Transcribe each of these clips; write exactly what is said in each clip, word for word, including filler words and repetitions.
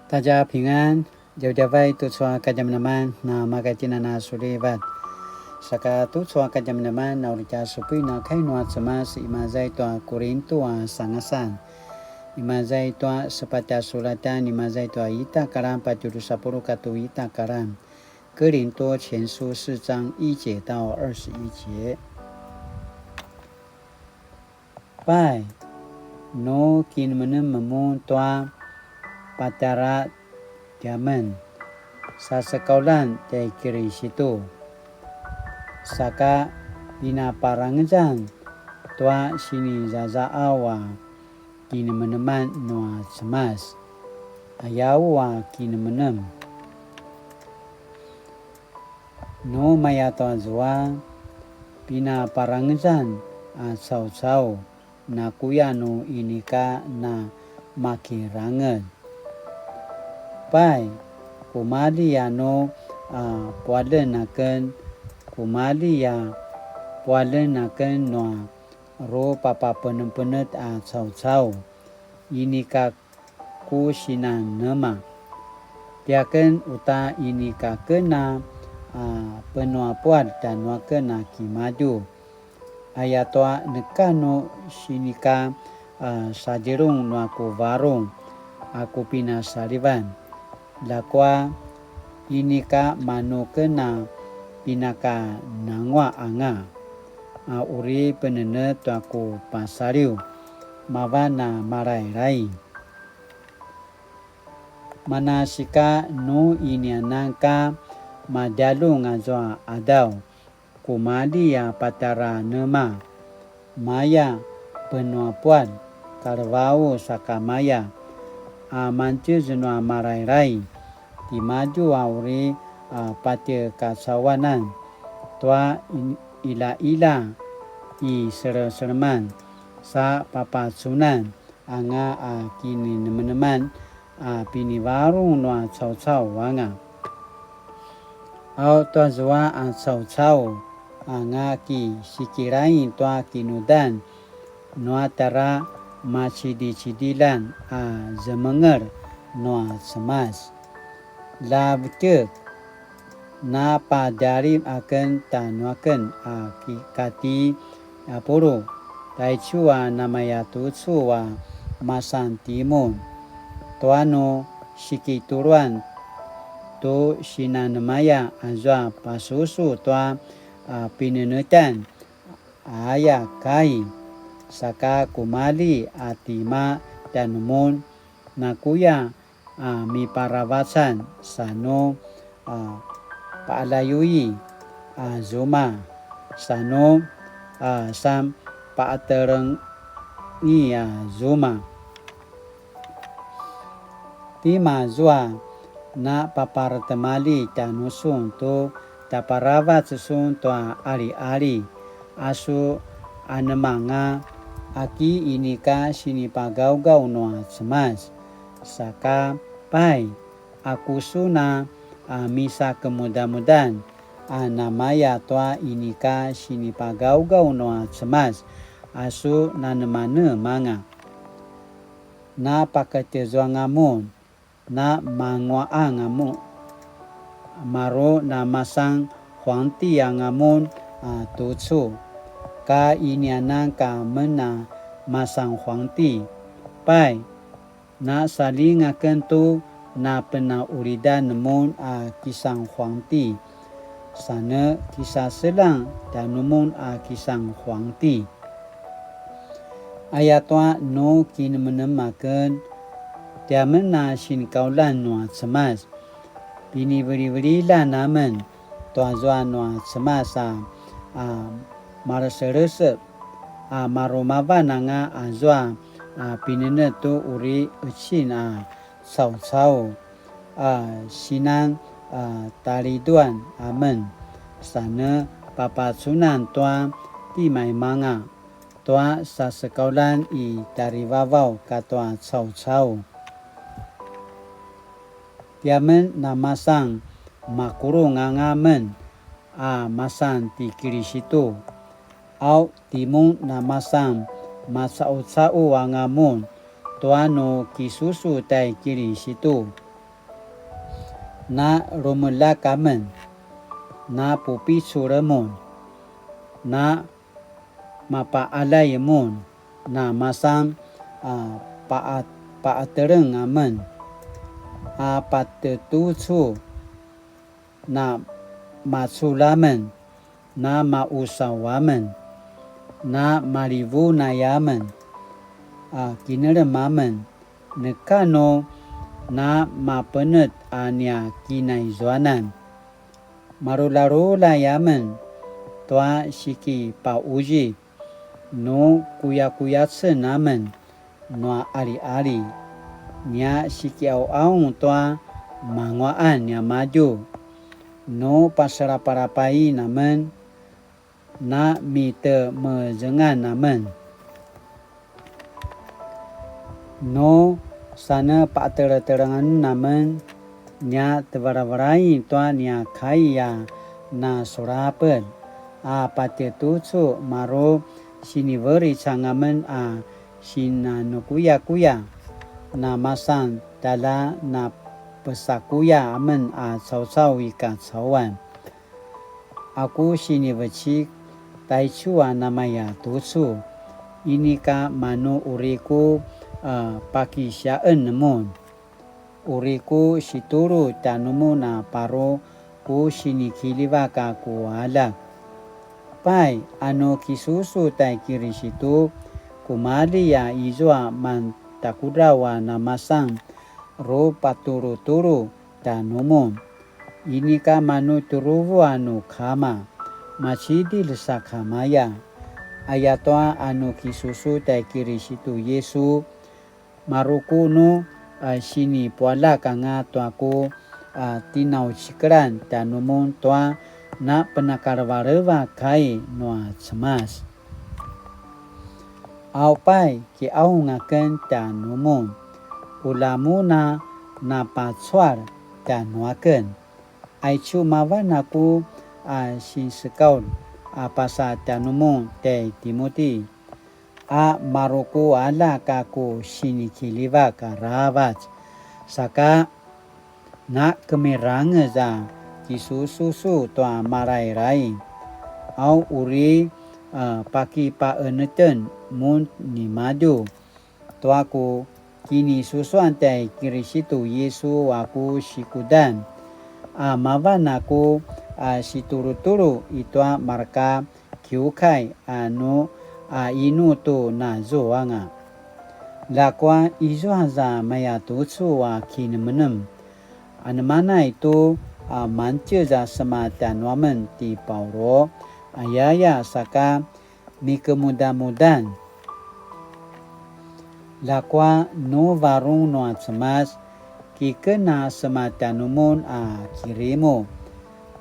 大家平安, djavadjavai tucu a kadjamadjaman na makatjinana sulivat. Saka tucu a kadjamadjaman na uri tja supuin a kai nua Cemas, imaza i tua Kurintu a sangasan. Imaza i tua sepatj a sulatan, imaza i tua ita karan patjudusapuluq katua ita karan. 哥林多前书四章一节到二十一节。 Pai, nu kinemenem mun tua patjara tiamen, sasekauljan tjai Kirisitu, saka pinaparangezan tua sinizazaaw a kinemeneman nua Cemas, ayaw a kinemenem. Nu maya tua zua, pinaparangezan a caucau, nakuya nu inika na makirangez. Pai, kumalji a nu a puaden aken, kumalji a puaden aken nua rupapapenepenetj a caucau, inika ku sinan nema. Tiaken uta inika ken a, a, penuapuad tjanuaken a kimadju. Ayatua neka nu sinika, a, sadjelung nua ku varung a ku pinasalivan. Ljakua inika manu ken a pinakananguaq anga, a uri penenetj tua ku pasaliw, mavan a Malailai. Manasika nu inianan ka madjaljun azua qadaw, kumalji a patjara nema, maya penuapuad, kalevau sakamaya, a mantjez nua Malailai, timadju a uri a patjekacauanan tua ilaila i seleseleman sa papacunan anga a kininemeneman a pinivarung nua caucau anga. Au tuazua a caucau anga ki sikilain tua kinudan nua tara macidicidiljan a zemengel nua Cemas. Lja vetjek, napadjalim aken tjanuaken a ki-, kati Apulu, taicu a namaya tucu a masan timun, tua nu sikituluan tu sinanemaya azua pasusu tua, a, pinenetjan, aya kai, saka kumalji a tima tjanumun, nakuya a miparavacan sa nu, a, paalayui a zuma, sa nu, a, san paatelengi a zuma. Tima zua na paparetimalji tjanusun tu tjaparavac sun tua aliali, a su anemanga aki inika sinipagaugaw nua Cemas, saka pai, aku sun a, a misakemudamudan, a namaya tua inika sinipagaugaw nua Cemas, a su nanemanemanga. Na paketezuanga mun, na manguaqanga mun, maru na masan huangti anga mun a tucu, ka inianan ka men a masan huangti. Pai, na saljinga aken tu na penaulidan mun a kisan huangti, sa ne kisaseljang tjanumun a kisan huangti. Ayatua nu kinemenem aken, tiamen a sinkauljan nua Cemas, pinivilivililjan amen tuazua nua Cemas a, a maleselesep, a marumavan anga azua a pinenetj tu uri qecin a caucau, a sinan a taliduan amen, sa ne papacunan tua timaimanga tua sasekauljan i tjarivavaw katua caucau. Tiamen na masan makulung anga men a masan ti Kilisitu, au timun na masan macaucau anga mun tua nu kisusu tai Kilisitu. na rumelak amen, na pupicul mun, na mapaqaljay mun, na masan a paqa-, paqateleng amen, a patetucu, na maculj amen, na mausaw amen, na malivunay amen, a kinelem amen, neka nu na mapenetj a nia kinaizuanan. Maluljaluljay amen tua sikipaquzip, nu kuyakuyacen amen nua qaliqali, nia sikiqauqaung tua manguaqan niamadju, nu pasalapalapain amen, na mitemezengan amen, nu sanepaqeteletelengan amen, nia tevalavalain tua nia kai a nasulapelj, a patjetucu maru siniveric anga men a sinanukuyakuya, na masan tjalja napesakuya amen a caucau i kacauan. A ku sinivecik, taicu a namaya tucu, inika manu uri ku, a, pakisiaqen mun. Uri ku situlu tjanumun a paru ku sinikiljivak a ku aljak. Pai, a nu kisusu tai Kirisitu, kumalji a izua mantakudraw a namasan rupatulutulu tjanumun. Inika manu tjuruvu a nu kama, macidilj sakamaya. Ayatua a nu kisusu tai Kirisitu Yisu, maru ku nu, a, sinipualjak anga tua ku, a, tinaucikelan tjanumun tua napenakalevaleva kai nua Cemas. Au pai, kiqaung aken tjanumun, ulja mun a napacual tjanuaken. Aicu mavan a ku, a, sinsekaulj a pasa tjanumun tjai Timuti, a maru ku aljak a ku sinikiljivak aravac, saka nakemirangez a kisususu tua Malailai, au uri, a, pakipaqenetjen mun nimadju tua ku kinisusuan tjai Kirisitu Yisu a ku sikudan, a mavan a ku, a, situlutulu i tua marka kiukai a nu, a, inu tu nazuanga. Ljakua izua za maya tucu a kinemenem, anemanai tu, a, mangtjez a sema tjanuamen ti Pauro, ayaya saka mikemudamudan. Ljakua nu varung nua Cemas, kiken a sema tjanumun a kirimu.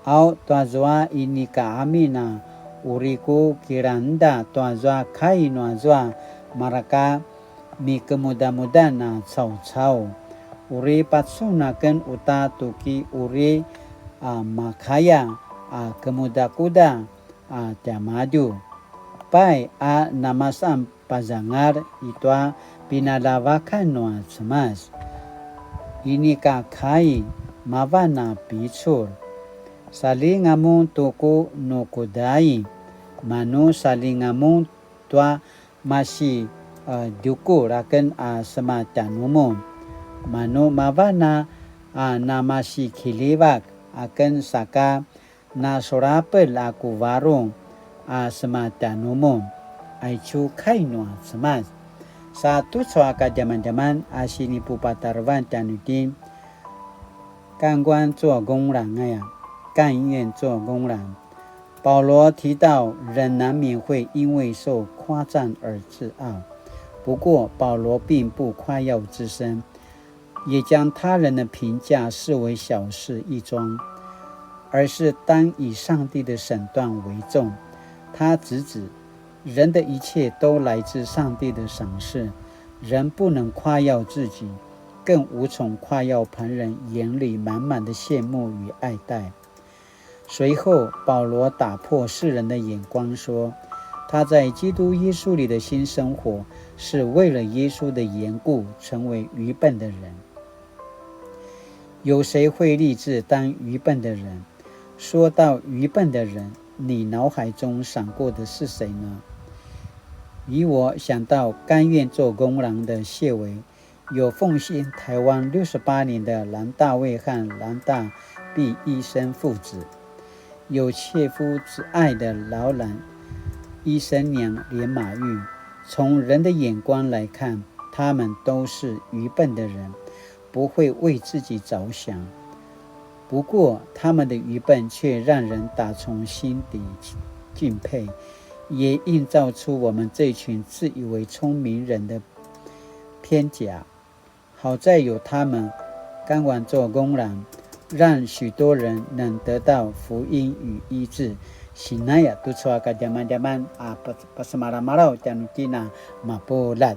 Au tuazua inika amin a uri ku kilangda tuazua kai nuazua marka mikemudamudan a caucau. Uri pacun aken uta tuki uri, a, makaya a kemudakuda a tiamadju. Pai a namasan pazangal i tua pinaljavakan nua Cemas. Inika kai mavan a picul. Saljinga mun tu ku nukudai, manu saljinga mun tua masi, a, djukul aken a sema tjanumun. Manu mavan a, a, namasikiljivak aken saka nasulapelj a ku varung a sema tjanumun. Aicu kai nua Cemas. Sa tucu a kadjamadjaman a sinipupatarevan tjanuitjen, 干官做公然 aya, 甘愿做公然。保罗提到人难免会因为受夸赞而自傲，不过保罗并不夸耀自身，也将他人的评价视为小事一桩，而是单以上帝的审断为重。他直指，人的一切都来自上帝的赏赐，人不能夸耀自己，更无从夸耀旁人眼里满满的羡慕与爱戴。随后，保罗打破世人的眼光说，他在基督耶稣里的新生活是为了耶稣的缘故成为愚笨的人。有谁会立志当愚笨的人？说到愚笨的人，你脑海中闪过的是谁呢？与我想到甘愿做公狼的谢维，有奉献台湾六十八年的蓝大卫和蓝大毕医生父子，有切肤之爱的老蓝医生娘连马玉。从人的眼光来看，他们都是愚笨的人，不会为自己着想。不过，他们的愚笨却让人打从心底敬佩，也映照出我们这群自以为聪明人的偏狭。好在有他们甘愿做公狼，让许多人能得到福音与医治。Sinaya tucu a kadjamadjaman a pas-, pasemalamalaw tjanuitjen a mapuljat.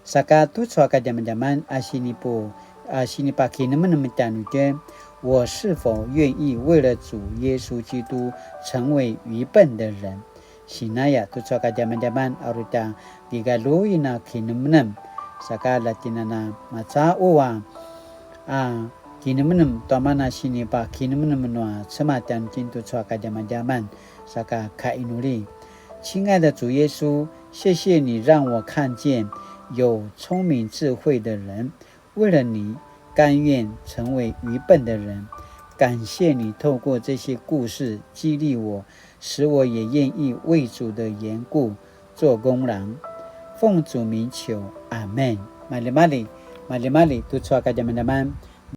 Saka tucu a kadjamadjaman a sinipu-, a sinipakinemnem tjanuitjen, 我是否愿意为了主耶稣基督成为愚笨的人？Sinaya tucu a kadjamadjaman a uri tja kigaljuin a kinemnem. Saka latjinana maca'u a, a kinemnem tua mana sinipakinemnem nua Cemas tjanuitjen tucu a kadjamadjaman. Saka kainuli. 亲爱的主耶稣，谢谢你让我看见有聪明智慧的人，为了你甘愿成为愚笨的人。感谢你透过这些故事激励我，使我也愿意为主的缘故做公狼。奉主名求，阿们。Maljimalji, maljimalji, tucu a kadjamadjaman.